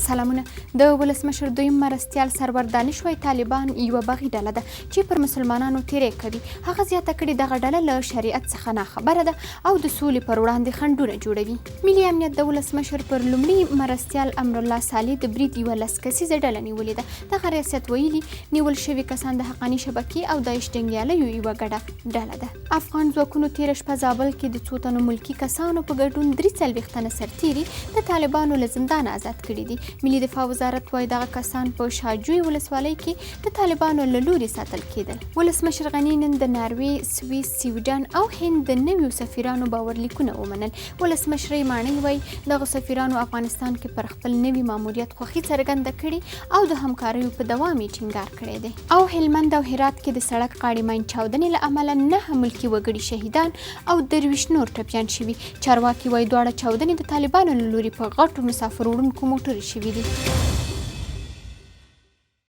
سلامونه. د ولسمشر دویم مرستیال سرور دانش وایي، طالبان یوه باغي ډله ده چې پر مسلمانانو تیری کوي. هغه زیاته کړې، دغه ډله له شریعت څخه ناخبره ده او د سولې پر وړاندې خنډونه جوړوي. ملي امنیت د ولسمشر پر لومړي مرستیال امرالله صالح د برید یوه لس کسیزه ډله نیولې ده. دغه ریاست ویلي، نیول شوي کسان د حقاني شبکې او داعش جنګیالیو یوه ګډه ډله ده. افغان ځواکونو تېره شپه زابل کې د څو تنو ملکي کسانو په ګډون 43 تنه سرتېري د طالبانو له زندانه ازاد کړي دي. ملي دفاع وزارت وايي، دغه کسان په شاجوی ولسوالۍ کې د طالبانو له لوري ساتل کېدل. ولسمشر غني نن د ناروې، سویس، سویډن او هند د نویو سفیرانو باورلیکونه ومنل. ولسمشرۍ ماڼۍ وايي، دغو سفیرانو افغانستان کې پر خپل نوي ماموریت خوښي څرګنده کړې او د همکاریو په دوام یې ټینګار کړی دی. او هلمند او هرات کې د سړک غاړې ماین چاودنې له امله 9 ملکي وګړي شهیدان او 23 نور ټپیان شوي. چارواکي وايي، دواړه چاودنې د طالبانو له لوري په غټو مسافر وړونکو موټرو شوي دي.